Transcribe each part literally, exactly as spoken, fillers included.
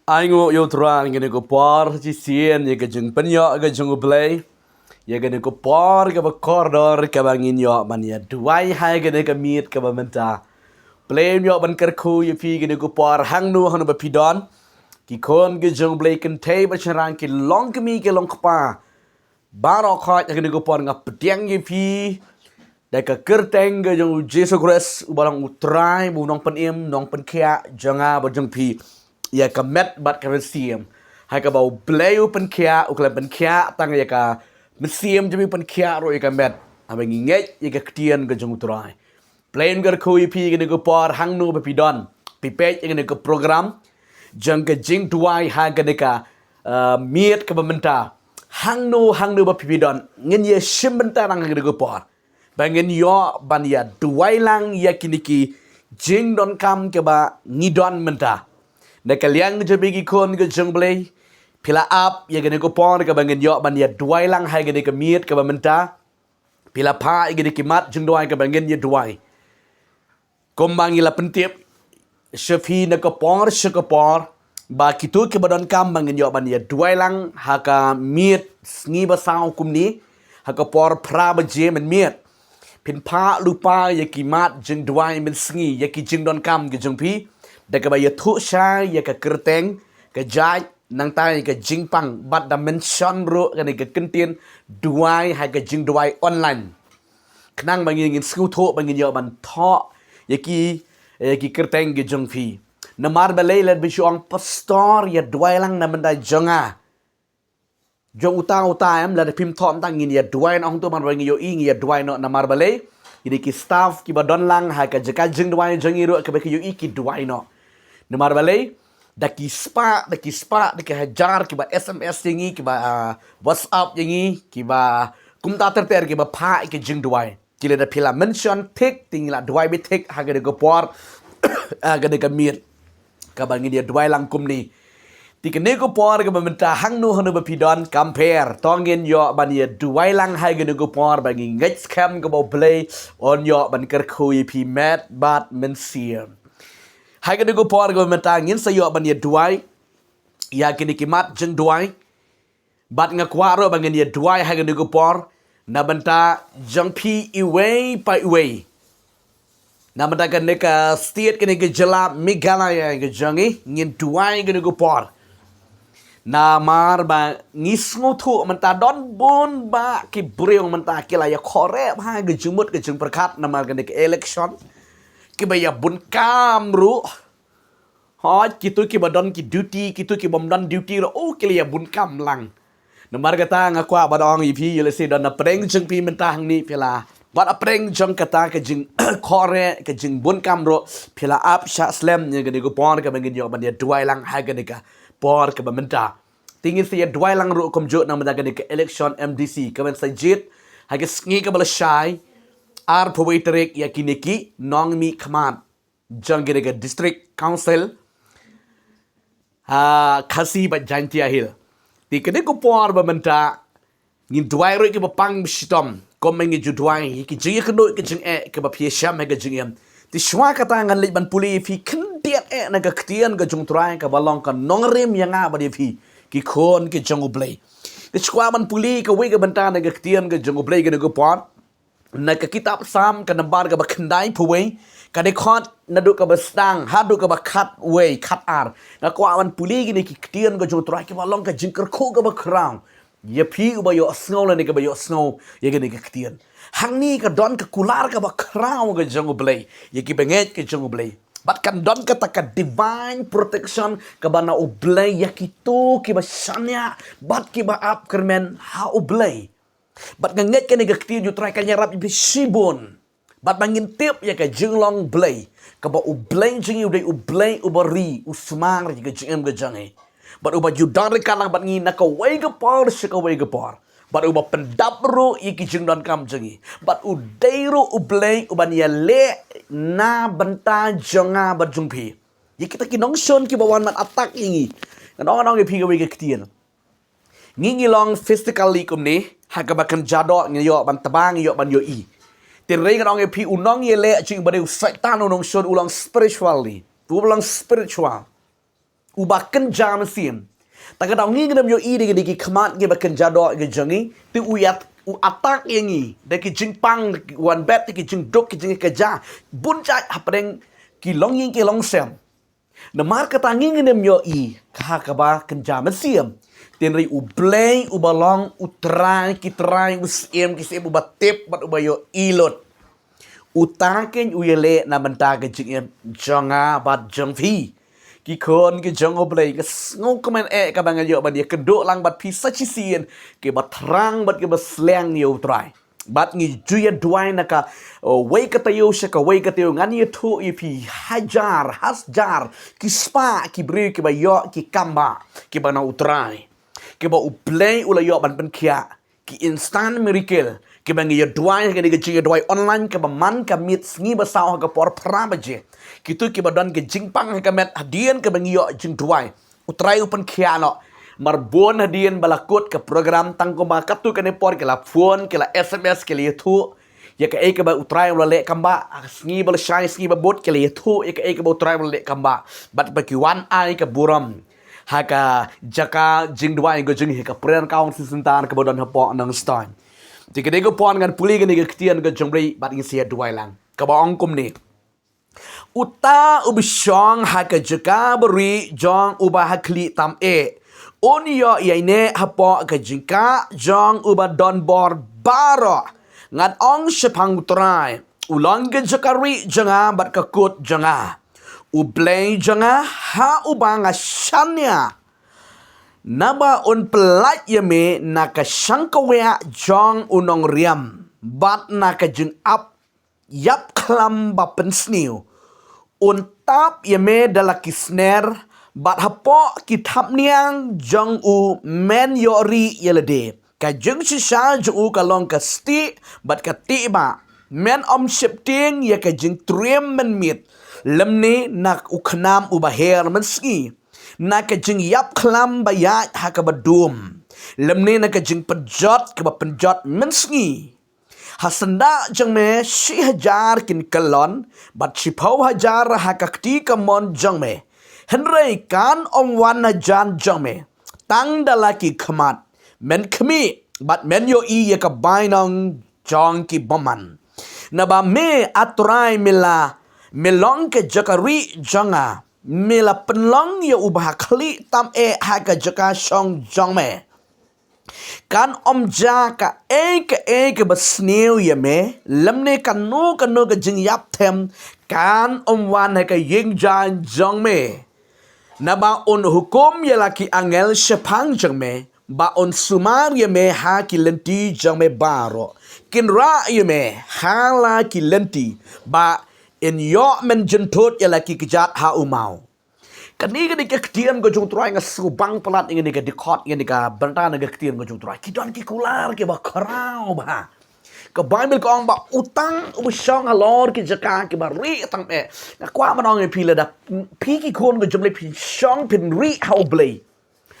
Ai nguh ïa u Trai ïa kane ka por shisien, ïa ka jingpynïoh ka jong u Blei ïa kane ka por kaba kordor kaba ngin ïoh ban ïa duwai ha kane ka miet kaba mynta. Blei un ïoh ban kyrkhu ïa phi kane ka por hangno hangno ba phi don. Ki khun ki jong u Blei kynthei bad shynrang, ki long kmie ki long kpa, baroh khoit ha kane ka por nga pdiang ïa phi da ka kyrteng ka jong u Jisu Khrist uba long u Trai, u nongpynim nongpynkhiah jong nga bad jong phi, ïa ka met bad ka mynsiem. Ha kaba u Blei u pynkhiah, u khlem pynkhiah tang ïa ka mynsiem jong phi, u pynkhiah ruh ïa ka met. Haba ngi ngeit ïa ka ktien ka jong u Trai, Blei un kyrkhu ïa phi kane ka por hangno ba phi don. Phi peit ïa kane ka program jong ka jingduwai ha kane ka, uh, miet kaba mynta. Hangno hangno ba phi don, ngin ïa shim bynta lang ha kane ka por ba ngin ïoh ban ïa duwai lang ïa kine ki jingdonkam kaba ngi don mynta. Na ka liang jong phi ki khun ki jong u Blei, phi la ap ïa kane ka por kaba ngin ïoh ban ïa duwai lang ha kane ka miet kaba mynta. Phi la phah ïa kine ki mat jingduwai kaba ngin ïa duwai. Kumba ngi la pyntip sha phi na ka por sha ka por, ba kito kiba donkam ba ngin ïoh ban ïa duwai lang ha ka miet sngi ba saw kumne, ha ka por phra baje mynmiet, phin phah lypa ïa ki mat jingduwai mynsngi ïa ki jingdonkam ki jong phi, da kaba ïathuh shai ïa ka kyrteng, ka jait, nangta ïa ka jingpang, bad da mention ruh kane ka kyntien duwai ha ka jingduwai online. Khnang ba ngin, ngin sngewthuh ba ngin ïoh ban thoh ïa ki, ïa ki kyrteng ki jong phi. Namar balei lada phi shu ong, "Pastor, ïa duwai lang na bynta jong nga." Jong uta uta em, lada phim thoh mynta ngin ïa duwai noh hangto, namar ba ngi ïohi ngi ïa duwai noh, namar balei, ïa ki staff kiba don lang ha ka jaka jingduwai jong ngi ruh kiba ki ïohi ki duwai noh. Namar balei, da ki spah, da ki spah, da ki hajar kiba S M S ïa ngi, kiba, ah, WhatsApp ïa ngi, kiba kumta ter ter kiba phah ïa ki jingduwai. Ki lada phi la mention thik, te ngi la duwai beit thik ha kane ka por, ha kane ka miet kaba ngin ïa duwai lang kumne. Te kane ka por kaba mynta hangno hangno ba phi don, kam pher, to ngin ïoh ban ïa duwai lang ha kane ka por, ba ngi ngeit skhem kaba u Blei un ïoh ban kyrkhu ïa phi met bad mynsiem. Ha kane ka por kaba mynta ngin sa ïoh ban ïa duwai ïa kine ki mat jingduwai. Bad nga kwah ruh ba ngin ïa duwai ha kane ka por na bynta jong phi iwei pa iwei. Na bynta kane ka state, kane ka jylla Meghalaya ka jong ngi, ngin duwai kane ka por. Namar ba ngi sngewthuh mynta don bun bah ki briew mynta ki la ïa khreh ha ka jingmut ka jingpyrkhat namar kane ka election. Kiba ïa bun kam ruh. Hooid, kito kiba don ki duty, kito kibym don duty ruh, oh, ki la ïa bun kam lang. Namar kata nga kwah ban ong ïa phi, ïa lehse don na pdeng jong phi mynta hangne phi la, bad na pdeng jong kata ka jingkhreh, ka jingbun kam ruh, phi la ap shah slem ïa kane ka por kaba ngin ïoh ban ïa duwai lang ha kane ka por kaba mynta. Te ngin sa ïa duwai lang ruh kumjuh na bynta kane ka election M D C kaban sa jied ha ka sngi kaba la shai, arphew wei tarik, ïa kine ki nongmihkhmat jong kine ki district council, ha Khasi bad Jaintia Hills. Te kane ka por ba mynta ngin duwai ruh kiba pang ba shitom, kumba ngi ju duwai ïa ki jingïakynduh ki jingeh kiba phi ïashem ha ka jingim. Te shuwa kata ngan leit ban pule ïa phi khyndiat eh na ka ktien ka jong u Trai kaba long ka nongrim ïa nga bad ïa phi ki khun ki jong u Blei. Te shuwa ban pule kawei ka bynta na ka ktien ka jong u Blei kane ka por. Na ka kitab Salm ka nambar kaba khyndaiphew wei, ka dkhot naduh kaba sdang haduh kaba khatwei khatar. Nga kwah ban pule kine ki ktien ka jong u Trai kiba long ka jingkyrkhu kaba khraw ïa phi uba ïohsngew lane kaba ïohsngew ïa kine ki ktien. Hangne ka don ka kular kaba khraw ka jong u Blei ïa kiba ngeit ka jong u Blei. Bad kan don kata ka divine protection kaba na u Blei ïa kito kiba shaniah bad kiba ap kyrmen ha u Blei. Bad nga ngeit kane ka ktien jong u Trai kan ïarap ïa phi shibun. Bad ba ngin tip ïa ka jinglong Blei, kaba u Blei jong ngi u dei u Blei uba ri, u sumar ïa ka jingim ka jong ngi. Bad uba ju don ryngkat lang bad ngi na kawei ka por sha kawei ka por. Bad uba pyndap ruh ïa ki jingdonkam jong ngi. Bad u dei ruh u Blei uban ïaleh na bynta jong nga bad jong phi. Ïa kita ki nongshun kiba wan ban attack ïa ngi. Ngan ong, ngan ong ïa phi kawei ka ktien. Ngi ngi long physically kumne, ha kaba kan jadoh ngi ïoh ban tba, ngi ïoh ban ïohi. Te hynrei ngan ong ïa phi, u nongïaleh jong ngi uba dei u Soitan, u nongshun, u long spiritually. U long spiritual. uba kynja mynsiem. Ta ka daw ngi ngin ym ïohi da ki khmat kiba kynja doh ki jong ngi, te u ïa, u attack ïa ngi da ki jingpang, wan bet ki jingduk, ki jingkynja, bun jait hapdeng ki longïing ki longsem. Namar kata ngi ngin ym ïohi ha kaba kynja mynsiem. Hynrei U Blei uba long U Trai ki trai, U Syiem ki syiem, uba tip bad uba ïohi lut, uta keiñ u ïaleh na bynta ka jingim jong nga bad jong phi, ki khun ki jong U Blei. Ka sngewkmen eh kaba nga ïoh ban ïakynduh lang bad phi sa shisien, kiba thrang bad kiba sliang ïa U Trai. Bad ngi ju ïa duwai na ka, uh, wei ka taïew sha ka wei ka taïew. Ngan ïathuh ïa phi hajar hajar ki spah ki briew kiba ïoh ki kambah kiba na U Trai, kiba U Blei u la ïoh ban pynkhiah, ki instant miracle kiba ngi ïa duwai ha kane ka jingïaduwai online kaba man ka miet sngi ba saw ha ka por phra baje. Kito kiba don ka jingpang ha ka met hadien kaba ngi ïoh jingduwai, U Trai u pynkhiah noh. Mar bun hadien ba la kut ka program, tang kumba katto katne por ki la phone, ki la S M S, ki la ïathuh ïa kaei kaba U Trai u la leh kambah. Ha ka sngi ba la shai, sngi ba bud, ki la ïathuh ïa kaei kaba U Trai u la leh kambah. Bad ba ki wan ai ka burom ha ka jaka jingduwai ka jong ngi, ha ka Prayer Council Center kaba don hapoh Nongstoiñ. Te ka dei ka por ngan pule kane ka ktien ka jong U Blei bad ngin sa ïa duwai lang, kaba ong kumne: Uta uba shong ha ka jaka barieh jong Uba Hakhlieh tam eh, un ïoh ïaineh hapoh ka jingkah jong Uba Donbor baroh. Ngan ong shaphang U Trai, u long ka jaka rieh jong nga bad ka kut jong nga, U Blei jong nga ha uba nga shaniah. Naba un pyllait ïa me na ka shangkawiah jong u nongriam bad na ka jingap ïap khlam ba pynsniew. Un tap ïa me da la ki sner, bad hapoh ki thapniang jong u men ïoh rieh ïa lade. Ka jingshisha jong u ka long ka stieh bad ka tieh bah. Men ym sheptieng ïa ka jingtriem mynmiet, lymne na u khnam uba her mynsngi, na ka jingïap khlam ba ïaid ha kaba dum, lymne na ka jingpynjot kaba pynjot mynsngi. Ha syndah jong me shi hajar kin kyllon, bad shiphew hajar ha ka kti kamon jong me, hynrei kan ym wan hajan jong me. Tang da la ki khmat men khmih bad men ïohi ïa ka bainong jong ki bymman. Naba me, A Trai, me la, me long ka jaka rieh jong nga. Me la pynlong ïa Uba Hakhlieh tam eh ha ka jaka shong jong me. Kan ym jia kaei kaei kaba sniew ïa me, lymne kano kano ka jingïap them kan ym wan ha ka ïing jaiñ jong me. Naba un hukum ïa la ki angel shaphang jong me, ba un sumar ïa me ha ki lynti jong me baroh. Kin rah ïa me ha la ki lynti, ba yn ïoh men jynthut ïa la ki kjat ha u maw. Kane ka dei ka ktien ka jong U Trai. Nga sngewbang palat ïa kane ka dkhot, ïa kane ka bynta na ka ktien ka jong U Trai. Ki don ki kular kiba khraw bha. Ka Baibl ka ong ba uta uba shong halor ki jaka kiba rieh tam eh. Nga kwah ban ong ïa phi, lada phi ki khun ka jong U Blei phi shong phin rieh ha U Blei,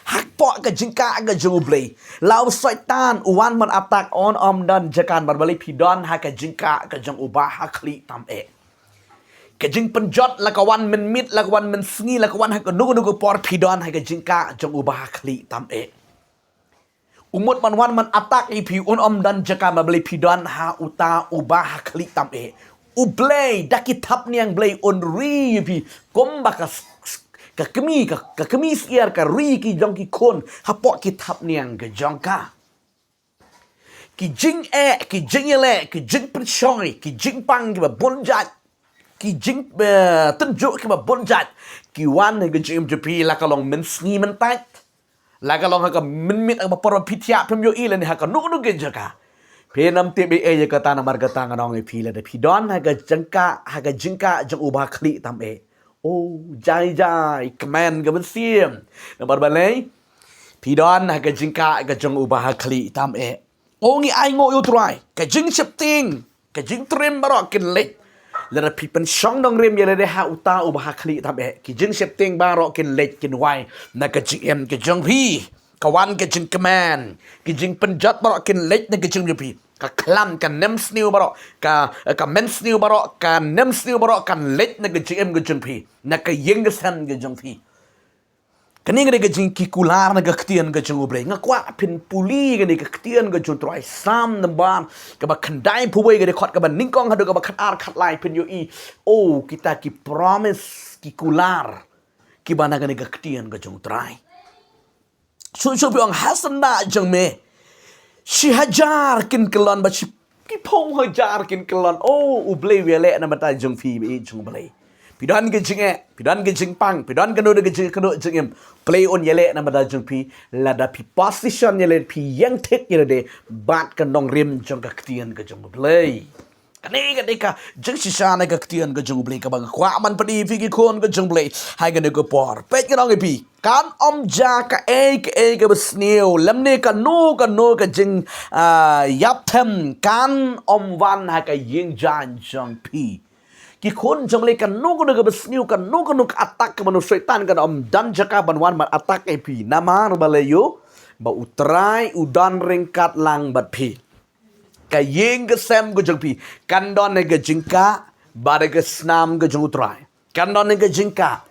hapoh ka jingkah ka jong U Blei, la u Soitan u wan ban attack, un ym don jaka. Namar balei? Phi don ha ka jingkah ka jong Uba Hakhlieh tam eh. Ka jingpynjot la ka wan mynmiet, la ka wan mynsngi, la ka wan ha kano kano ka por, phi don ha ka jingkah jong Uba Hakhlieh tam eh. U mut ban wan ban attack ïa phi, un ym don jaka, namar balei? Phi don ha uta Uba Hakhlieh tam eh. U Blei da ki thapniang Blei un ri ïa phi, kumba ka s-, s-, ka kmie, ka, ka kmie syiar ka ri ki jong ki khun hapoh ki thapniang ka jong ka. Ki jingeh, ki jingïaleh, ki jingpynshoi, ki jingpang kiba bun jait, ki jing, eh, tynjuh kiba bun jait, ki wan ha ka jingim jong phi, la ka long mynsngi mynta, la ka long ha ka mynmiet ha kaba por ba phi thiah phim ïohi, lane ha kano kano ka jaka. Phin ym tip ei ei ïa kata, namar kata ngan ong ïa phi, lada phi don ha ka jingkah, ha ka jingkah jong Uba Hakhlieh tam eh, o, jai jai, kmen ka mynsiem. Namar balei? Phi don ha ka jingkah ka jong Uba Hakhlieh tam eh. O, ngi ainguh ïa U Trai. Ka jingsheptieng, ka jingtriem baroh kin leit. Lada phi pynshong nongrim ïa lade ha uta Uba Hakhlieh tam eh, ki jingsheptieng baroh kin leit kin wai na ka jingim ka jong phi. Ka wan ka jingkmen, ki jingpynjot baroh kin leit na ka jingim jong phi. Ka khlam, ka nemsniew baroh, ka, ka mynsniew baroh, ka nemsniew baroh kan leit na ka jingim ka jong phi, na ka ïing ka sem ka jong phi. Kane ka dei ka jing ki kular na ka ktien ka jong U Blei. Nga kwah phin pule kane ka ktien ka jong U Trai, Salm number kaba khyndai phew wei, ka dei khot kaba nyngkong haduh kaba khatar khatlai, phin ïohi, oh, kita ki promise, ki kular kiba na kane ka ktien ka jong U Trai. Shu shu phi ong, ha syndah jong me shi hajar kin kyllon, bad shi ki phew hajar kin kyllon, oh, U Blei u ïaleh na ka bynta jong phi, bad jong U Blei. Phi don ka jingeh, phi don ka jingpang, phi don kano kano ka jing, kano jingim, U Blei un ïaleh na ka bynta jong phi lada phi position ïa lade, phi ïeng thik ïa lade bad ka nongrim jong ka ktien ka jong U Blei. Kane ka dei ka jingshisha na ka ktien ka jong U Blei kaba nga kwah ban pyni ïa phi ki khun ka jong U Blei ha kane ka por. Peit, nga ong ïa phi, kan ym jia kaei kaei kaba sniew, lymne kano kano ka jing, ah, ïapthem kan ym wan ha ka ïing jaiñ jong phi. Ki khun jong U Blei, kano kano kaba sniew, kano kano ka attack kaba u Soitan kan ym don jaka ban wan ban attack ïa phi. Namar balei? Ba U Trai u don ryngkat lang bad phi. Ka ïing ka sem ka jong phi kan don ïa ka jingkah bad ïa ka snam ka jong U Trai. Kan don ïa ka jingkah.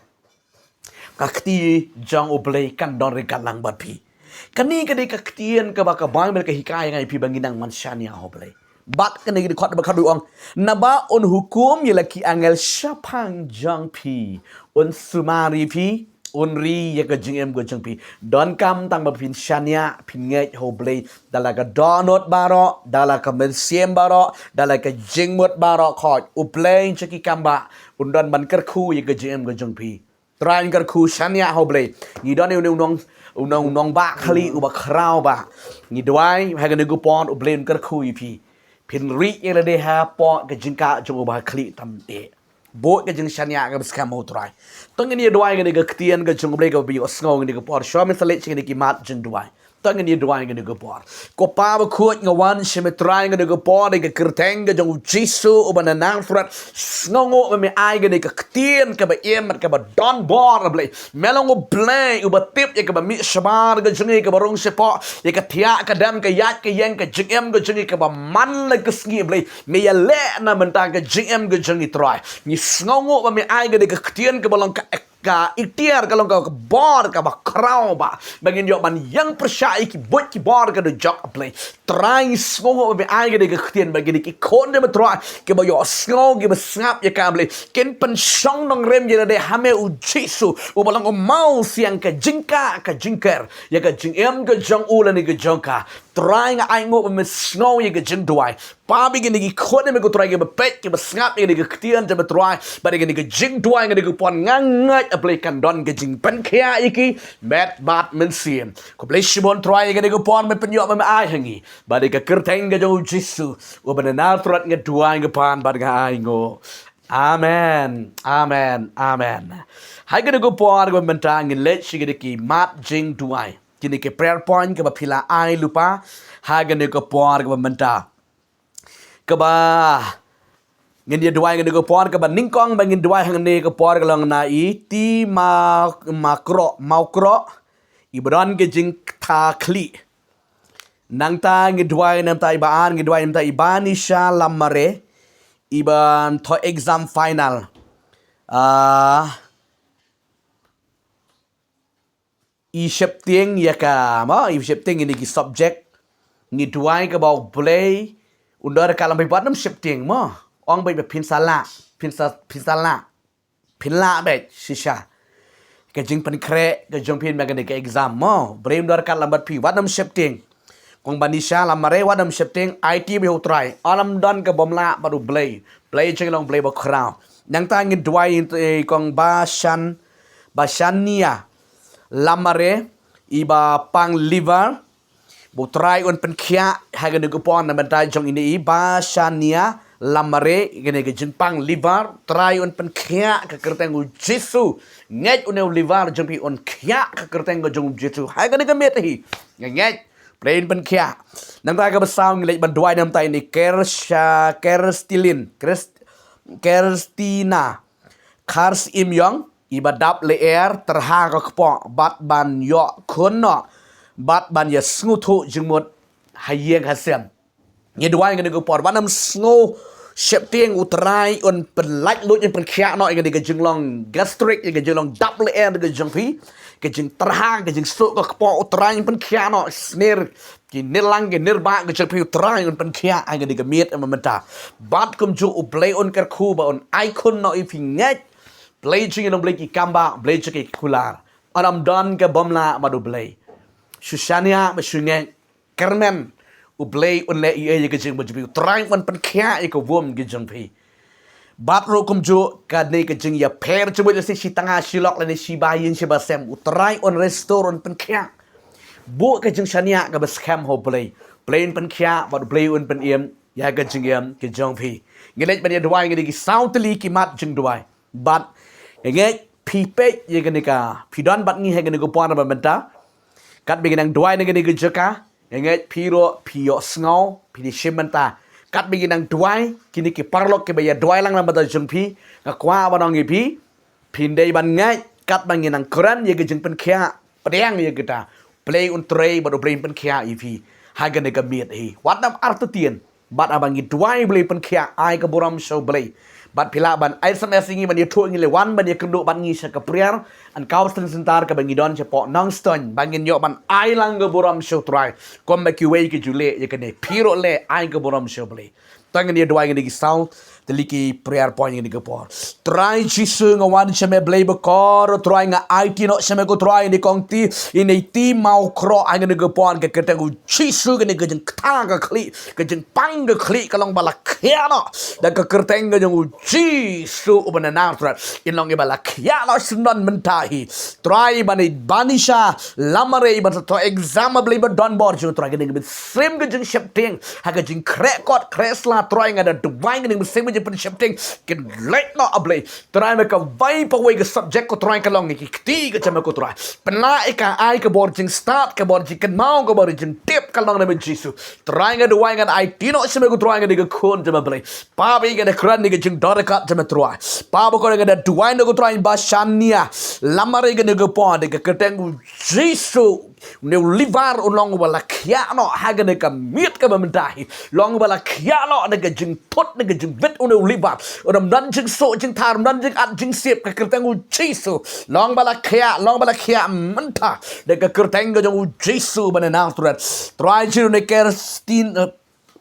Ka kti jong U Blei kan don ryngkat lang bad phi. Kane ka dei ka ktien kaba ka Baibl ka hikai ïa ngi, phi, ba ngin nang ban shaniah ha U Blei. Bad kane ka dei khot ba khatduh, ong, naba un hukum ïa la ki angel shaphang jong phi, un sumar ïa phi, un ri ïa ka jingim ka jong phi. Donkam tang ba phin shaniah, phin ngeit ha U Blei da la ka dohnud baroh, da la ka mynsiem baroh, da la ka jingmut baroh. Khot U Blei sha ki kam ba un don ban kyrkhu ïa ka jingim ka jong phi. Trai, kyrkhu, shaniah ha U Blei. Ngi don ïa une u nong, u nong, u nongbah khlieh uba khraw bha. Ngi duwai ha kane ka por, U Blei un kyrkhu ïa phi. Phin ri ïa lade hapoh ka jingkah jong uba khlieh tam eh. Bud ka jingshaniah kaba skhem ha U Trai. To ngin ïa duwai kane ka ktien ka jong U Blei kaba phi ïohsngew ha kane ka por. Shuwa ngin sa leit sha kine ki mat jingduwai. To ngin ïa duwai ha kane ka por. Ko Pa bakhuid, nga wan sha me Trai ha kane ka por, ha ka kyrteng ka jong U Jisu uba na Nasareth. Sngewnguh ba me ai kane ka ktien kaba im bad kaba don bor, A Blei. Me long U Blei uba tip ïa kaba mih shabar ka jong ngi, kaba rung shapoh, ïa ka thiah ka dem, ka ïaid ka ïeng ka jingim ka jong ngi, kaba man la ka sngi, A Blei. Me ïaleh na bynta ka jingim ka jong ngi, Trai. Ngi sngewnguh ba me ai kane ka ktien kaba long ka, ka iktiar, ka long ka, ka bor kaba khraw bha, ba ngin ïoh ban ïeng pyrshah ïa ki buit ki bor ka dujok, A Blei. Trai, ngi sngewnguh ba me ai kane ka ktien ba kine ki khun jong me, Trai, kiba ïohsngew, kiba sngap ïa ka, A Blei, kin pynshong nongrim ïa lade ha me, U Jisu uba long U Mawsiang ka jingkah ka jingker ïa ka jingim ka jong u lane ka jong ka. Trai, nga ainguh ba me sngew ïa ka jingduwai. Pa, ba kine ki khun jong me, ko Trai, kiba peit, kiba sngap ïa kane ka ktien jong me, Trai, bad ïa kane ka jingduwai ha kane ka por, nga ngeit, A Blei, kan don ka jingpynkhiah ïa ki met bad mynsiem. Khublei shibun, Trai, ïa kane ka por me pynïoh ba me ai ha ngi. Bad ha ka kyrteng ka jong U Jisu uba na Nasareth nga duwai, nga pan bad nga ainguh. Amen. Amen. Amen. Ha kane ka por kaba mynta ngin leit sha kine ki mat jingduwai. Kine ki prayer point kiba phi la ai lypa ha kane ka por kaba mynta. Kaba ngin ïa duwai ha kane ka por, kaba nyngkong ba ngin duwai ha kane ka por ka long na i Ti Ma, Makro, Mawkro, iba don ka jingtha khlieh. Nangta ngi duwai na bynta iba ar, ngi duwai na bynta i Banisha Lamare, iba thoh exam final. Ah, i sheptieng ïa ka, mo, i sheptieng ïa kine ki subject. Ngi duwai kaba U Blei un don ryngkat lem bad, wat nym sheptieng, mo. Ong bad ba phin sa lah, phin sa, phin sa lah. Phin lah bad shisha. Ka jingpynkhreh ka jong phi ha kane ka exam, mo. U Blei un don ryngkat lem bad phi, wat nym sheptieng. Kong Banisha Lamare, wat nym sheptieng, aiti bad U Trai. Ym don kaba ym lah bad U Blei. Blei jong ngi long Blei ba khraw. Nangta ngin duwai, eh, Kong Bashan, Bashania Lamare, iba pang liver. Ba U Trai un pynkhiah ha kane ka por na bynta jong ine i Bashania Lamare, kane ka jingpang liver. U Trai un pynkhiah ha ka kyrteng U Jisu. Ngeit une u liver jong phi un khiah ha ka kyrteng ka jong U Jisu. Ha kane ka miet hi, nga ngeit U Blei un pynkhiah. Nangta kaba saw, ngi leit ban duwai na bynta ine i Kersha, Kerstilin, Kers-, Kerstina Khar Syiem Ïong, iba dap lyer tyrha ka kpoh bad ban ïoh khun noh bad ban ïa sngewthuh jingmut ha ïing ha sem. Ngi duwai ha kane ka por, wat nym sngew sheptieng, U Trai un pynlait luid, un pynkhiah noh ïa kane ka jinglong gastric, ïa ka jinglong dap lyer ka jong phi. Ka jingtyrha, ka jingsuk ka kpoh, U Trai un pynkhiah noh. Sner, ki nirlang, ki nirbah ka jong phi, U Trai un pynkhiah ha kane ka miet mynta. Bad kumjuh U Blei un kyrkhu ba un ai khun noh ïa phi. Ngeit, Blei jong ngi long Blei ki kam bah, Blei jong ki kular. Ym don ka bym lah bad U Blei. Shu shaniah bad shu ngeit. Kyrmen, U Blei un leh ïa ka jingim jong phi. U Trai un pynkhiah ïa ka wumb ka jong phi. Bad ruh kumjuh kane ka jingïapher jingmut, lane shi tnga shi lok, lane shi ba ïing shi ba sem, U Trai un restore, un pynkhiah. Buh ka jingshaniah kaba skhem ha U Blei. Blei un pynkhiah bad Blei un pynim ïa ka jingim ka jong phi. Ngi leit ban ïa duwai, ngi dei ki saw tylli ki mat jingduwai. Bad nga ngeit phi peit ïa kane ka, phi don bad ngi ha kane ka por ba mynta. Katba ngi nang duwai na kane ka jaka, nga ngeit phi ruh phi ïohsngew, phi dei shim bynta. Katba ngi nang duwai, kine ki paralok kiba ïa duwai lang na bynta jong phi, nga kwah ban ong ïa phi, phin dei ban ngeit katba ngi nang kren ïa ka jingpynkhiah, pdiang ïa kata. Blei un trei bad U Blei un pynkhiah ïa phi ha kane ka miet hi. Wat nang artatien. Bad haba ngi duwai, Blei pynkhiah, ai ka burom sha U Blei. Bad phi lah ban ai S M S ïa ngi ban ïathuh, ngi leit wan ban ïakynduh bad ngi sha ka prayer and counseling center kaba ngi don shapoh Nongstoiñ, ba ngin ïoh ban ai lang ka burom sha U Trai. Kumba kiwei ki ju leh ïa kane, phi ruh leh, ai ka burom sha U Blei. Te ngin ïa duwai, ngin ïa ki saw tylli ki prayer point ha kane ka por. Trai Jisu, nga wan sha me Blei bakordor, Trai, nga aiti noh sha me ko Trai ine i kong kti, ine i kti mawkhroh ha kane ka por, ha ka kyrteng U Jisu. Kane ka jingkta ka khlieh, ka jingpang ka khlieh ka long ba la khiah noh da ka kyrteng ka jong U Jisu uba na Nasareth. In long iba la khiah noh shen don mynta hi. Trai, ba ine i Banisha Lamare iba sa thoh exam, Blei ba donbor jong u Trai, kane ka mynsiem ka jingsheptieng ha ka jingkhreh kot khreh sla, Trai, nga da duwai, kane ka mynsiem ka jingpynsheptieng kin leit noh, A Blei. Trai, me kawei pa kawei ka subject ko Trai ka long ïa ki kti ka jong me ko Trai. Pynlah ïa ka, ai ka bor jingstad, ka bor jingkynmaw, ka bor jingtip ka long na me Jisu. Trai, nga duwai, ngan aiti noh sha me ko Trai, nga dei ka khun jong me Blei. Pabi, nga da kren ïa ka jingdon ryngkat jong me Trai. Pabi, ko nga da duwai noh ko Trai ba shaniah Lamare ha kane ka por, ha ka kyrteng U Jisu. Une u liver u long uba la khiah noh ha kane ka miet kaba mynta hi. Long uba la khiah noh na ka jingthut, na ka jingbit une u liver. Unym don jingsuk jingthar, unym don jingat jingsiep, ha ka kyrteng U Jisu. Long ba la khiah, long ba la khiah mynta da ka kyrteng ka jong U Jisu uba na Nasareth. Trai, jong une Kerstin, eh,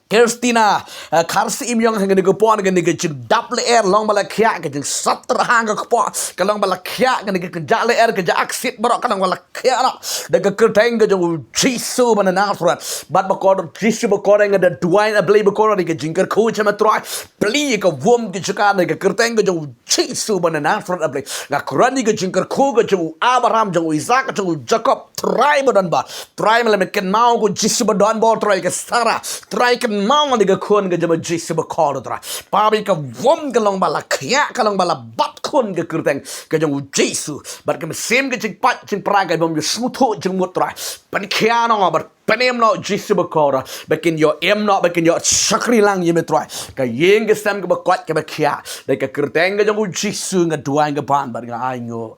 Kerstina, eh, Kharsyiem, ïong ha kane ka por, ha kane ka jingdap lyer, long ba la khiah, ka jingsat tyrha ka kpoh ka long ba la khiah, kane ka kynjah lyer, ka jingaksit baroh ka long ba la khiah noh da ka kyrteng ka jong U Jisu uba na Nasareth. Bad bakordor Jisu bakordor, nga da duwai, A Blei, bakordor ïa ka jingkyrkhu jong me Trai. Plie ïa ka wumb ka jong ka da ka kyrteng ka jong U Jisu uba na Nasareth, A Blei. Nga kren ïa ka jingkyrkhu ka jong u Abraham, jong u Isak, jong u Jakob, Trai ba donbor. Trai, me la me kynmaw ko Jisu ba donbor, Trai, ka Sarah. Trai, kynmaw ïa ka khun ka jong me Jisu bakordor, Trai. Pabi, ka wumb ka long ba la khiah, ka long ba la bat khun ha ka kyrteng ka jong U Jisu. Bad ka mynsiem ka jingpait jingpra, ka bym ju sngewthuh jingmut, Trai, pynkhiah noh, bad pynim noh Jisu bakordor, ba kin ïoh im noh, ba kin ïoh shakri lang ïa me Trai. Ka ïing ka sem kaba koit kaba khiah, da ka kyrteng ka jong U Jisu nga duwai, nga pan bad nga ainguh.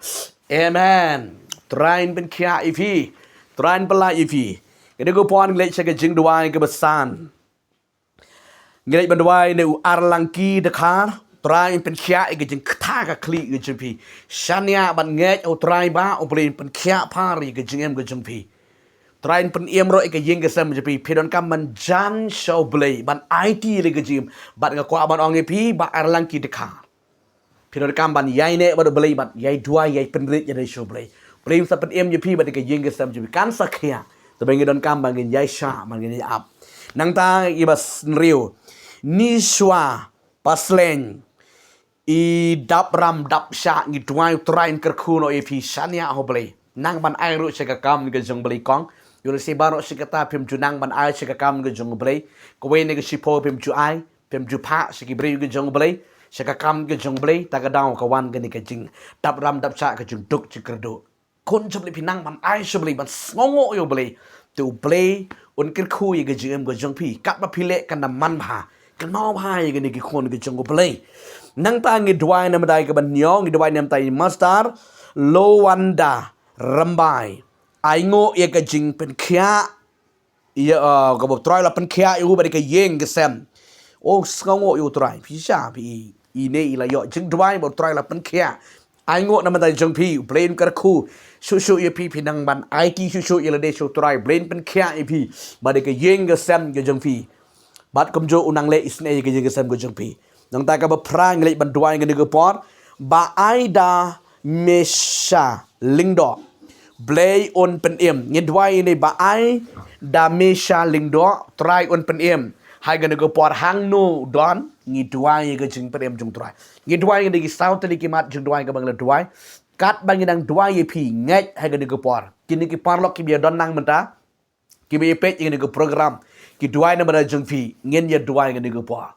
Amen. Trai un pynkhiah ïa phi. Trai un pynlah ïa phi. Kane ka por ngi leit sha ka jingduwai kaba san. Ngi leit ban duwai na u Arlangki Dkhar. Trai un pynkhiah ïa ka jingkta ka khlieh ka jong phi. Shaniah bad ngeit ha U Trai ba U Blei un pynkhiah pha ïa ka jingim ka jong phi. Trai un pynim ruh ïa ka ïing ka sem jong phi. Phi donkam ban jan sha U Blei, ban aiti ïa ka jingim. Bad nga kwah ban ong ïa phi, Bah Arlangki Dkhar, phi donkam ban ïaineh bad U Blei, bad ïai duwai, ïai pynrit ïa U Blei. Blei un sa pynim ïa phi bad ïa ka ïing ka sem jong phi. Kan sa khiah, tangba ngi donkam ba ngin ïaishah, ba ngin ïa ap. Nangta ïa ba hynriew, Nishwa Pasleng, i dap ram dap shah, ngi duwai U Trai un kyrkhu noh ïa phi. Shaniah ha U Blei. Nang ban ai ruh sha ka kam ka jong U Blei kong. Ïoh lehse baroh shi katta phim ju nang ban ai sha ka kam ka jong U Blei. Kawei ne ka shiphew phim ju ai, phim ju phah sha ki briew ka jong U Blei, sha ka kam ka jong U Blei, ta ka daw ka wan kane ka jingdap ram dap shah, ka jingduk jingkyrduh. Khun jong U Blei, phi nang ban ai sha U Blei, ban sngewnguh ïa U Blei. Te U Blei un kyrkhu ïa ka jingim ka jong phi. Katba phi leh kan da man bha, kynmaw bha ïa kine ki khun ki jong U Blei. Nangta ngi duwai na ka bynta kaba hynñiew, ngi duwai na ka bynta i Master Lowanda Rymbai. Ainguh ïa ka jingpynkhiah ïa, uh, kaba U Trai u la pynkhiah ïa u bad ïa ka ïing ka sem. Oh, sngewnguh ïa U Trai. Phi sha, phi, ine i la ïoh jingduwai ba U Trai u la pynkhiah. Ai nguh na bynta jong phi, U Blei un kyrkhu shuh shuh ïa phi, phi nang ban aiti shuh shuh ïa lade sha U Trai, U Blei un pynkhiah ïa phi bad ïa ka ïing ka sem ka jong phi. Bad kumjuh u nang leh isynei ïa ka ïing ka sem ka jong phi. Nangta kaba phra ngi leit ban duwai ïa kane ka por, Bah Aida Mesha Lyngdoh, Blei un pynim. Ngin duwai ïa kane Bah Aida Mesha Lyngdoh, Trai un pynim. Ha kane ka por hangno u don, ngi duwai ïa ka jingpynim jong U Trai. Ngi duwai ïa kane ki saw tylli ki mat jingduwai kaba ngi la duwai. Katba ngi nang duwai ïa phi, ngeit ha kane ka por kine ki paralok kiba ïa don nang mynta, kiba ïa peit ïa kane ka program, ki duwai na bynta jong phi, ngin ïa duwai ha kane ka por.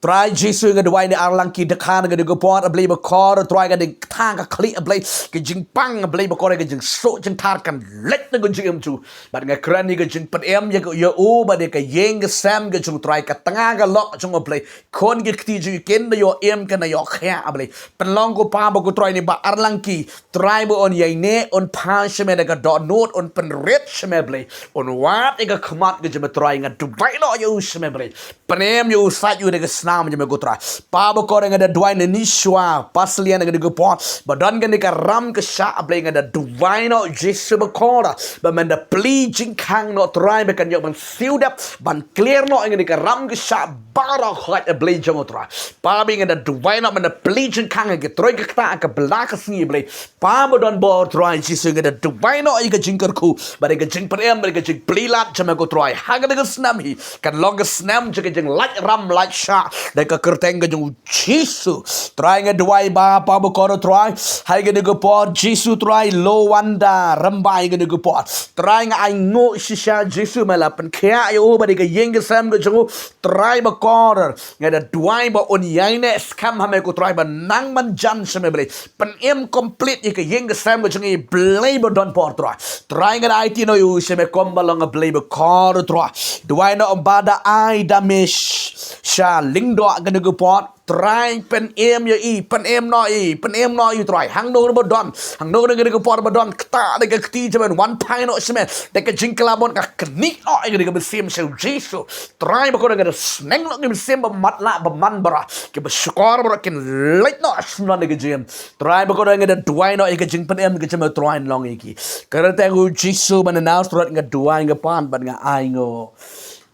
Trai Jisu, nga duwai ïa kane ar lang ki dkhar ha kane ka por, A Blei bakor, Trai, ka dei kata ka khlieh, A Blei, ka jingpang, A Blei bakor, ka jingsuk jingthar kan leit na ka jingim jong u. Bad nga kren ïa ka jingpynim ïa ka, ïa u bad ïa ka ïing ka sem ka jong u, Trai, ka tnga ka lok jong u, A Blei. Khun ki kti jong u kin da ïoh im, kin da ïoh khiah, A Blei. Pynlong ko Pa bad ko Trai, ïa kine ba ar lang ki, Trai, ba un ïaineh, un phai sha me da ka dohnud, un pynrit sha me, Blei. Un wad ïa ka khmat ka jong me, Trai, nga duwai noh ïa u sha me, Blei. Pynim ïa u, sait ïa u da ka snam jong me, ko Trai. Pa bakor, nga da duwai na Nishwa Paslian ha kane ka por, ba don kane ka ram ka shah, A Blei, nga da duwai noh Jisu bakor, ba men da plie jingkhang noh, Trai, ba kan ïoh ban siew dep, ban clear noh ïa kane ka ram ka shah baroh, hooid, A Blei jong u, Trai. Pa, ba nga da duwai noh, men da plie jingkhang ha ka trei ka ktah, ha ka bylla ka sngi, Blei. Pa ba don bor, Trai Jisu, nga da duwai noh ïa ka jingkyrkhu bad ïa ka jingpynim bad ïa ka jingplie lad jong me, ko Trai. Ha kane ka snem hi kan long ka snem jong ka jinglait ram lait shah da ka kyrteng ka jong u Jisu. Trai, nga duwai ba, Pa bakor, Trai, ha kane ka por, Jisu, Trai, Lowanda Rymbai, ha kane ka por, Trai, nga ai nguh shisha, Jisu, me la pynkhiah ïa u bad ïa ka ïing ka sem ka jong u, Trai bakor. Nga da duwai ba un ïaineh skhem ha me, ko Trai, ba nang ban jan sha me, Blei. Pynim complete ïa ka ïing ka sem ka jong i, Blei ba don bor, Trai. Trai, nga da aiti noh ïa u sha me kum ba long, A Blei bakor, Trai. Duwai noh Bah Aida Mesha Lyngdoh ha kane ka por, Trai, pynim ïa i, pynim noh i, pynim noh i, Trai. Hangno ruh ba don, hangno ruh ha kane ka por ba don, ktah da ka kti jong me, wan phai noh sha me da ka jingkylla bun, nga knieh noh ïa kane ka mynsiem sha u Jisu. Trai bakor, nga da sneng noh ki mynsiem ba matlah, ba man baroh, kiba shukor baroh kin leit noh sha me da ka jingim. Trai bakor, nga da duwai noh ïa ka jingpynim ka jong me, Trai, long ïa ki. Kyrteng u Jisu ba na Nasareth nga duwai, nga pan bad nga ai nguh.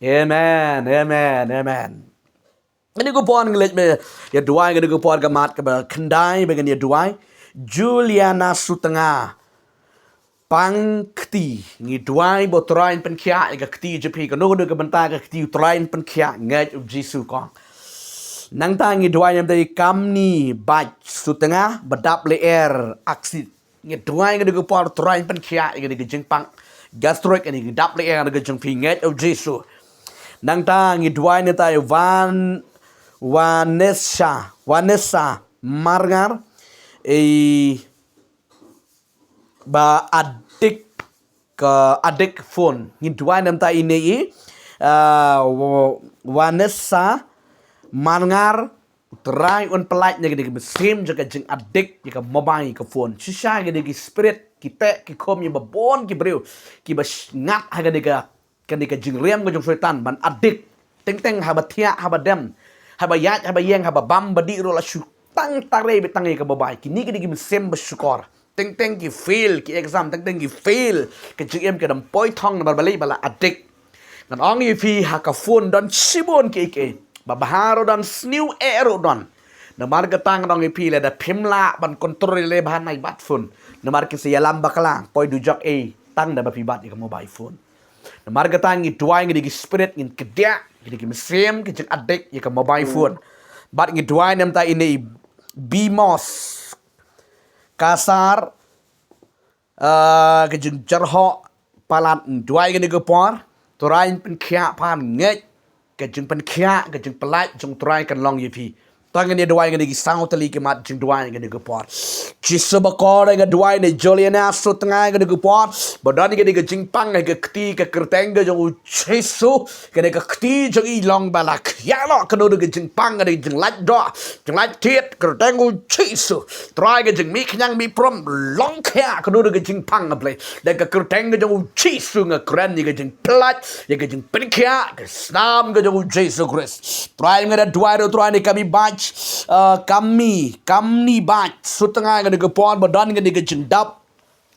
Amen, amen, amen. Ha kane ka por ngi leit ban ïa duwai, ha kane ka por ka mat kaba khyndai ba ngin ïa duwai, Juliana Sutnga Pangkti. Ngi duwai ba U Trai un pynkhiah ïa ka kti jong phi, kano kano ka bynta ka kti, U Trai un pynkhiah, ngeit u Jisu kong. Nangta ngi duwai na bynta i Kamni Bach Sutnga, ba dap lyer acid. Ngi duwai ha kane ka por, Trai un pynkhiah ïa kane ka jingpang gastric, kane ka dap lyer ha ka jong phi, ngeit u Jisu. Nangta ngi duwai na bynta i Van, Vanessa, Vanessa Marngar, i ba addict, ka addict phone. Ngi duwai na bynta ine i, ah, Wa-, Vanessa Marngar, U Trai un pyllait na kane ka mynsiem jong ka jing addict ïa ka mobile, ïa ka phone. Shisha kine ki spirit, ki teh, ki khum, ïa ba bun ki briew kiba sh-, ngat ha kane ka, kane ka jingriam ka jong Soitan ban addict. Teng teng haba thiah, haba dem, haba ïaid, haba ïeng, haba bam ba dih ruh la shu tang tare beit tang ïa ka mobile. Kine ki dei ki mynsiem ba shukor. Teng teng ki fail ki exam, teng teng ki fail ka jingim, ki dang poi thong namar balei? Ba la addict. Ngan ong ïa phi, ha ka phone don shibun kiei kiei. Ba bha ruh don, sniew eh ruh don. Namar kata ngan ong ïa phi, lada phim lah ban control ïa lade, bha nai bat phone. Namar kin sa ïalam bakla, poi dujok ei tang da ba phi bat ïa ka mobile phone. Namar kata ngi duwai, ngi dei ki spirit, ngin kdiah, ngi dei ki mynsiem, ki jing addict ïa ka mobile phone. Bad ngi duwai na bynta ine i Bimos Kasar, ah, ka jingjarhoh palat, duwai kane ka por, Trai pynkhiah, pan ngeit ka jingpynkhiah, ka jingpyllait jong Trai kan long ïa phi. Tang ngin ïa duwai kane ki saw tylli ki mat jingduwai kane ka por. Jisu bakor, nga duwai na Juliana Sutnga kane ka por, ba don kane ka jingpang ka kti, ka kyrteng ka jong u Jisu, kane ka kti jong i long ba la khiah noh kano kano ka jingpang, kano ka jinglait doh, jinglait tied, kyrteng u Jisu. Trai ka jingmih khñiang mih prom long khiah kano kano ka jingpang, A Blei. Da ka kyrteng ka jong u Jisu nga kren ïa ka jingpyllait, ïa ka jingpynkhiah, ka snam ka jong u Jisu Khrist. Trai nga da duwai ruh Trai na i Kamni Bach Ah, kamni, kamni bad sutnga ïa kane ka por ba don kane ka jingdap.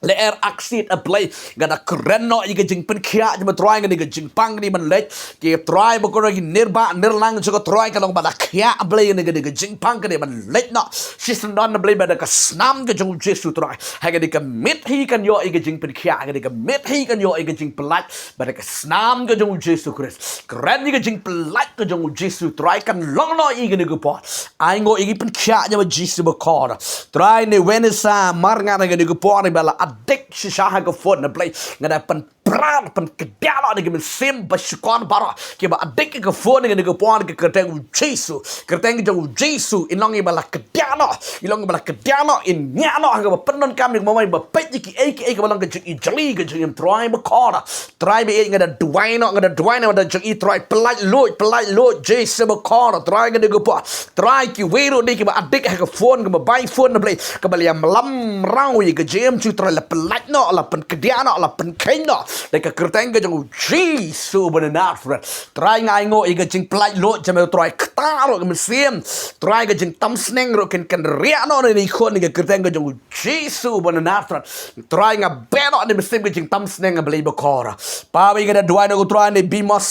Lyer Aksit, A Blei, nga da kren noh ïa ka jingpynkhiah jong me Trai, kane ka jingpang kane ban leit. Ki Trai bakordor, ki nirba nirlang jong ka Trai, ka long ba la khiah, A Blei, kane ka jingpang kane ban leit noh shisyndon, A Blei, bad da ka snam ka jong U Jisu Trai. Ha kane ka miet hi kan ïoh ïa ka jingpynkhiah, ha kane ka miet hi kan ïoh ïa ka jingpyllait bad da ka snam ka jong U Jisu Khrist. Kren ïa ka jingpyllait ka jong U Jisu Trai, kan long noh ïa kane ka por. Ainguh ïa ka jingpynkhiah jong U Jisu bakordor. Trai, ne Vanessa Marngar, ha kane ka por ne ba la adik shisha ha ka phone, A Blei, nga da pynpra, pynkdiah noh ïa ka mynsiem ba shukor baroh kiba adik ïa ka phone ha kane ka por, ha ka kyrteng U Jisu. Kyrteng ka jong U Jisu, in long ïa ba la kdiah noh, in long ïa ba la kdiah noh, in ñiah noh ha kaba pyndonkam ïa ka mobile, ba peit ïa kiei kiei kaba long ka jingijli ka jong i, Trai bakordor. Trai baieit, nga da duwai noh, nga da duwai noh, nga da jong i, Trai, pyllait luid, pyllait luid, Jisu bakordor. Trai, nga da ka por, Trai, kiwei ruh de kiba adik ha ka phone, kaba bai phone, A Blei, kaba la ïalam raw ïa ka jingim jong u, Trai, la pyllait noh, la pynkdiah noh, la pynkheiñ noh da ka kyrteng ka jong U Jisu uba na Nasareth. Trai, nga ainguh ïa ka jingpyllait luid jong me Trai, kata ruh ka mynsiem, Trai, ka jingtam sneng ruh kan, kan riah noh na i khun, ha ka kyrteng ka jong U Jisu uba na Nasareth. Trai, nga beh noh na i mynsiem ka jingtam sneng, A Blei bakordor. Pawi, nga da duwai noh, ko Trai, ne Bimos,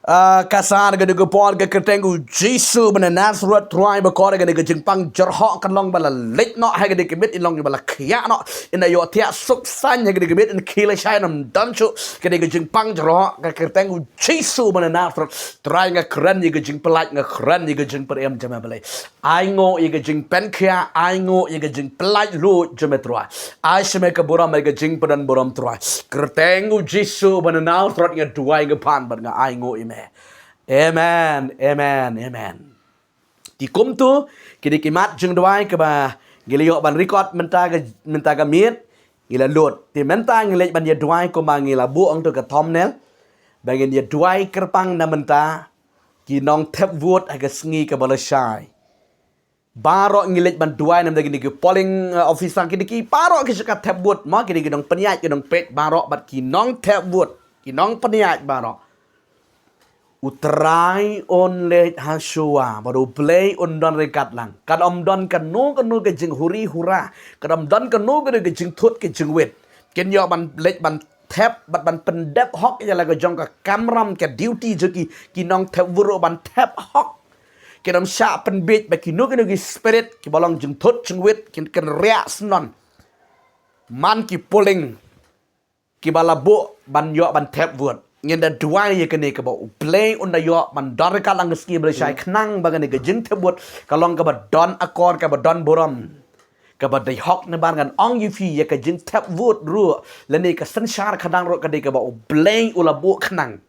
ah, Kasar, ha kane ka por, ha ka kyrteng U Jisu uba na Nasareth, Trai bakordor, kane ka jingpang jyrhoh kan long ba la leit noh ha kane ka miet, in long ïa ba la khiah noh, in da ïoh thiah suk saiñ ha kane ka miet, in khie lashai, ym don shuh kane ka jingpang jyrhoh, ha ka kyrteng U Jisu uba na Nasareth. Trai, nga kren ïa ka jingpyllait, nga kren ïa ka jingpynim jong me, A Blei. Ainguh ïa ka jingpynkhiah, ainguh ïa ka jingpyllait luid jong me Trai. Ai sha me ka burom, ïa ka jingpyndonburom Trai. Kyrteng U Jisu uba na Nasareth nga duwai, nga pan bad nga ainguh ïa me. Amen, amen, amen. Te kumto, kine ki mat jingduwai kaba ngi la ïoh ban record mynta ka, mynta ka miet, ngi la lut. Te mynta ngi leit ban ïa duwai kumba ngi la buh hangto ka thumbnail. Ba ngin ïa duwai kyrpang na mynta ki nongthep vote ha ka sngi kaba la shai. Baroh ngi leit ban duwai namar da kine ki polling, uh, officer, kine ki baroh ki jaka thep vote, mo, kine ki nongpynïaid, ki nongpeit baroh bad ki nongthep vote, ki nongpynïaid baroh. U Trai un leit ha shuwa bad U Blei un don ryngkat lang. Kan ym don kano kano ka jinghuri hura, kan ym don kano kano ka jingthut ka jingwit. Kin ïoh ban leit ban thep bad ban pyndep hok ïa la ka jong ka kamram, ka duty jong ki, ki nongthep vote ruh ban thep hok. Kin ym shah pynbiej ba kino kino ki spirit kiba long jingthut jingwit kin, kin riah syndon. Man ki polling kiba la buh ban ïoh ban thep vote. Ngin da duwai ïa kane kaba U Blei un da ïoh ban don ryngkat lang ka sngi ba la shai, khnang ba kane ka jingthep vote ka long kaba don akor, kaba don burom, kaba dei hok. Namar ngan ong ïa phi, ïa ka jingthep vote ruh lane ka synshar khadang ruh ka dei kaba U Blei u la buh khnang.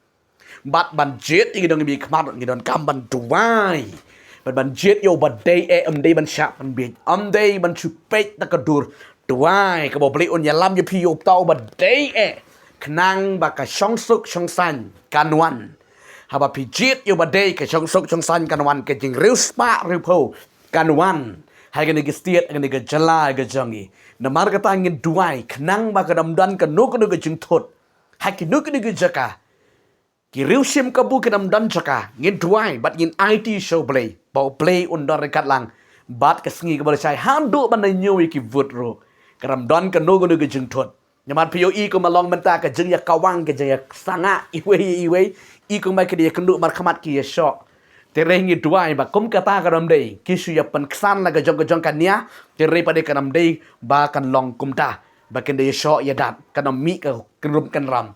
Bad ban jied ïa ki nongmihkhmat ruh ngi donkam ban duwai. Bad ban jied ïa uba dei eh, ym dei ban shah pynbiej, ym dei ban shu peit da ka dur. Duwai kaba U Blei un ïalam ïa phi, ïa uta uba dei eh, khnang ba ka shongsuk shongsaiñ kan wan. Haba phi jied ïa uba dei, ka shongsuk shongsaiñ kan wan, ka jingriewspah riewphew kan wan ha kane ka state, ha kane ka jylla ka jong ngi. Namar kata ngin duwai khnang ba kan ym don kano kano ka jingthut ha kino kino ki jaka. Ki riewshim kabu kin ym don jaka. Ngin duwai bad ngin aiti sha U Blei ba U Blei un don ryngkat lang bad ka sngi kaba la shai, haduh ban da ñiew ïa ki vote ruh kan ym don kano kano ka jingthut. Namar phi ïohi kumba long mynta ka jingïakawang, ka jingïasangah iwei ïa iwei, i kumba ki da ïakynduh markhmat ki ïashoh. Te hynrei ngi duwai ba kum kata kan ym dei, ki shu ïapynksan la ka jong ka jong ka nia. Te hynrei pat de kan ym dei ba kan long kumta, ba kin da ïashoh ïadat, kan ym mih ka kynrum kynram.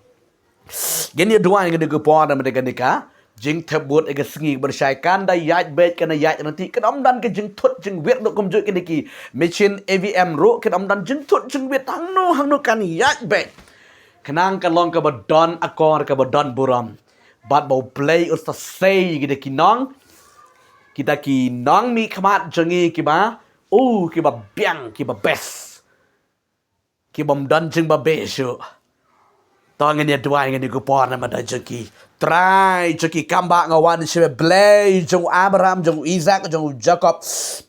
Ngin ïa duwai ha kane ka por namar kane ka jingthep vote ha ka sngi kaba la shai kan da ïaid beit, kan da ïaid ryntih, kan ym don ka jingthut jingwit ruh kumjuh kine ki machine E V M ruh, kan ym don jingthut jingwit hangno hangno, kan ïaid beit. Khnang kan long kaba don akor, kaba don burom. Bad ba U Blei un sa sei ïa kita ki nong, kita ki nongmihkhmat jong ngi kiba, oh, kiba biang, kiba best, ki bym don jingbabe shuh. To ngin ïa duwai ha kane ka por namar da jong ki. Trai jong ki kambah, nga wan sha me, Blei jong u Abraham, jong u Isaac, jong u Jacob,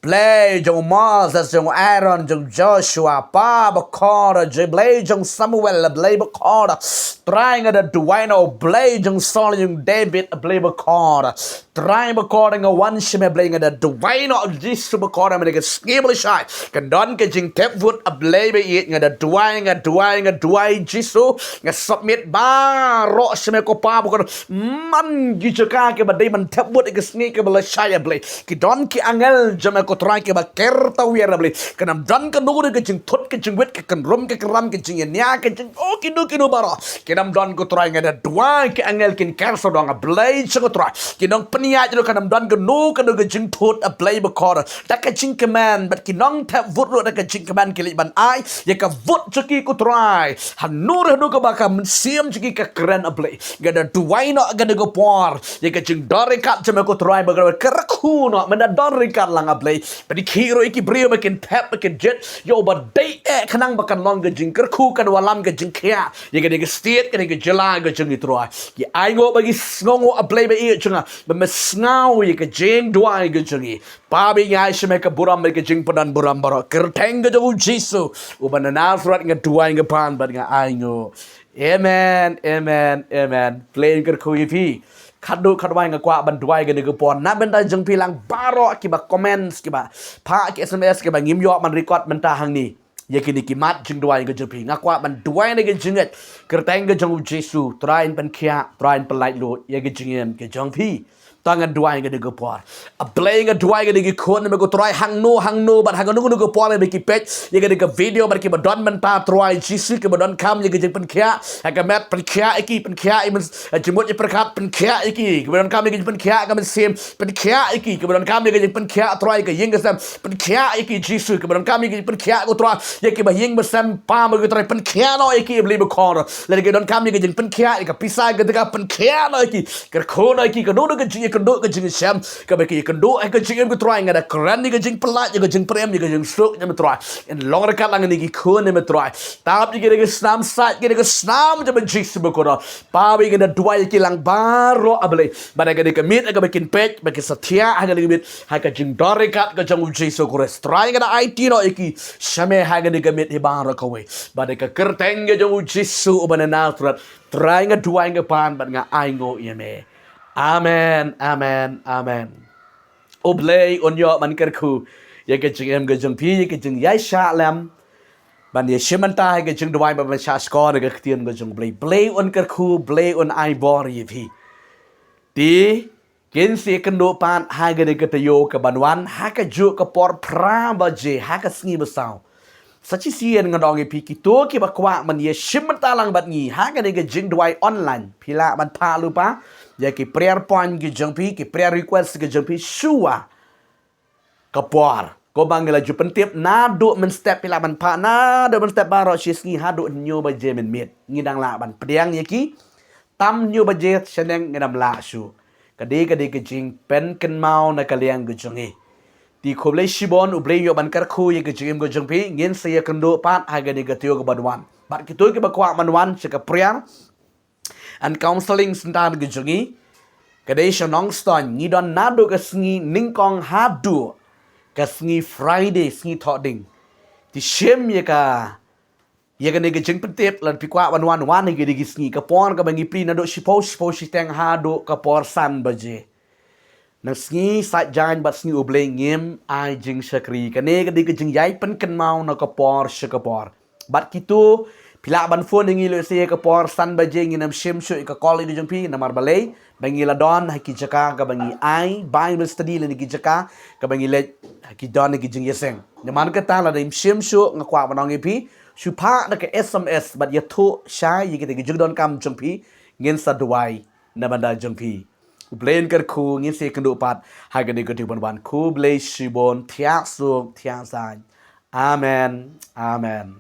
Blei jong u Moses, jong u Aaron, jong u Joshua, Pa bakordor, jong Blei jong u Samuel, Blei bakordor. Trai, nga da duwai noh, Blei jong u Saul, jong u David, Blei bakordor. Trai bakordor, nga wan sha me, Blei, nga da duwai noh Jisu bakordor, mynta ka sngi ba la shai kan don ka jingthep vote, A Blei ba ïeit, nga da duwai, nga duwai, nga duwai Jisu, nga submit baroh sha me ko Pa bakordor. Man ki jaka kiba dei ban thep vote ïa ka sngi kaba la shai, A Blei, ki don ki angel jong me ko Trai kiba ker tawiar, A Blei. Kan ym don kano kano ka jingthut ka jingwit, ka kynrum ka kynram, ka jingïania, ka jing, oh, kino kino baroh. Kan ym don ko Trai, nga da duwai ki angel kin ker sawdong, A Blei jong ko Trai. Ki nongpynïaid ruh kan ym don kano kano ka jingthut, A Blei bakordor. Da ka jingkmen, bad ki nongthep vote ruh da ka jingkmen ki leit ban ai ïa ka vote jong ki ko Trai. Hangno re hangno kaba ka mynsiem jong ki ka kren, A Blei, nga da duwai noh ha kane ka por ïa ka jingdon ryngkat jong me ko Trai bakordor, kyrkhu noh, mynta don ryngkat lang, A Blei. Pynkhiah ruh ïa ki briew ba kin thep, ba kin jied ïa uba dei eh, khnang ba kan long ka jingkyrkhu, kan wallam ka jingkhiah ïa kane ka state, kane ka jylla ka jong ngi Trai. Ki ainguh ba ki sngewnguh, A Blei ba ïeit jong nga, ba me sngew ïa ka jingduwai ka jong ngi. Pa ba ïeit, nga ai sha me ka burom bad ka jingpyndonkam baroh, kyrteng ka jong u Jisu uba na Nasareth nga duwai, nga pan bad nga ainguh. Amen, amen, amen. Blei un kyrkhu ïa phi. Khadduh khadwai nga kwah ban duwai ha kane ka por na bynta jong phi lang baroh kiba comment, kiba phah ki S M S, kiba ngim ïoh ban record mynta hangne ïa kine ki mat jingduwai ka jong phi. Nga kwah ban duwai na ka jingngeit, kyrteng ka jong u Jisu, Trai un pynkhiah, Trai un pynlait luid ïa ka jingim ka jong phi. To ngin duwai ha kane ka por. A Blei, nga duwai ha kine ki khun jong me ko Trai, hangno hangno bad ha kano kano ka por ba ki peit ïa kane ka video bad kiba don mynta, Trai Jisu, kiba donkam ïa ka jingpynkhiah ha ka met, pynkhiah ïa ki, pynkhiah ïa ki, jingmut jingpyrkhat, pynkhiah ïa ki, kiba donkam ïa ka jingpynkhiah ha ka mynsiem, pynkhiah ïa ki, kiba donkam ïa ka jingpynkhiah Trai ha ka ïing ka sem, pynkhiah ïa ki Jisu, kiba donkam ïa ka jingpynkhiah ko Trai ïa kiba ïing ba sem, Pa ba ïeit ko Trai, pynkhiah noh ïa ki, A Blei bakordor. Lada ki donkam ïa ka jingpynkhiah ïa ka pisa, ïa ka tyngka, pynkhiah noh ïa ki, kyrkhu noh ïa ki, kano kano ka jingïakynduh, ka jingïashem kaba ki ïakynduh ha ka jingim ko Trai, nga da kren ïa ka jingpynlait, ïa ka jingpyrem, ïa ka jingsuk jong me Trai, yn long ryngkat lang ha kine ki khun jong me Trai. Tap ïa ki da ka snam sait, ki da ka snam jong me Jisu bakordor. Pa ba ïeit, nga da duwai ïa ki lang baroh, A Blei, bad ha kane ka miet kaba kin peit, ba kin sa thiah ha kane ka miet ha ka jingdon ryngkat ka jong u Jisu Khrist. Trai, nga da aiti noh ïa ki sha me ha kane ka miet hi baroh kawei, bad ha ka kyrteng ka jong u Jisu uba na Nasareth, Trai, nga duwai, nga pan bad nga ainguh ïa me. Amen, amen, amen. U Blei un ïoh ban kyrkhu ïa ka jingim ka jong phi, ïa ka jingïaishah lem ban ïashim bynta ha ka jingduwai bad ban shahshkor ïa ka ktien ka jong u Blei. Blei un kyrkhu, Blei un ai bor ïa phi. Te ngin sa ïakynduh pat ha kane ka taïew kaban wan ha kajuh ka por phra baje ha ka sngi ba saw. Sa shisien ngan ong ïa phi, kito kiba kwah ban ïashim bynta lang bad ngi ha kane ka jingduwai online, phi lah ban phah lypa ïa ki prayer point ki jong phi, ki prayer request ki jong phi shuwa ka por. Kumba ngi la ju pyntip, naduh mynstep phi lah ban phah, naduh mynstep baroh shi sngi haduh hynñiew baje mynmiet ngi dang lah ban pdiang ïa ki. Tam hynñiew baje shaneng ngin ym lah shuh. Ka dei, ka dei ka jingpynkynmaw na ka liang ka jong ngi. Te khublei shibun, U Blei un ïoh ban kyrkhu ïa ka jingim ka jong phi. Ngin sa ïakynduh pat ha kane ka taïew kaban wan. Bad kito kiba kwah ban wan sha ka prayer and counselling centre ka jong ngi, ka dei sha Nongstoiñ, ngi don naduh ka sngi Nyngkong haduh ka sngi Friday, sngi Thohdieng. Te shim ïa ka, ïa kane ka jingpyntip, lada phi kwah ban wan, wan ha kine ki sngi. Ka por kaba ngi plie naduh shiphew, shiphew shiteng haduh ka por san baje. Na sngi Saitjaiñ bad sngi U Blei ngim ai jingshakri. Kane ka dei ka jingïai pynkynmaw na ka por sha ka por. Bad kito, phi lah ban phone ïa ngi lehse ha ka por san baje, ngin ym shim shuh ïa ka call ka jong phi, namar balei? Ba ngi la don ha ki jaka kaba ngi ai Bible study lane ki jaka kaba ngi leit ha ki don ha ki jingïaseng. Namar kata lada ngim shim shuh, nga kwah ban ong ïa phi, shu phah da ka S M S bad ïathuh shai ïa kita ki jingdonkam jong phi, ngin sa duwai na bynta jong phi. U Blei un kyrkhu, ngin sa ïakynduh pat ha kane ka taïew kaban wan. Khublei shibun, thiah suk thiah saiñ. Amen. Amen.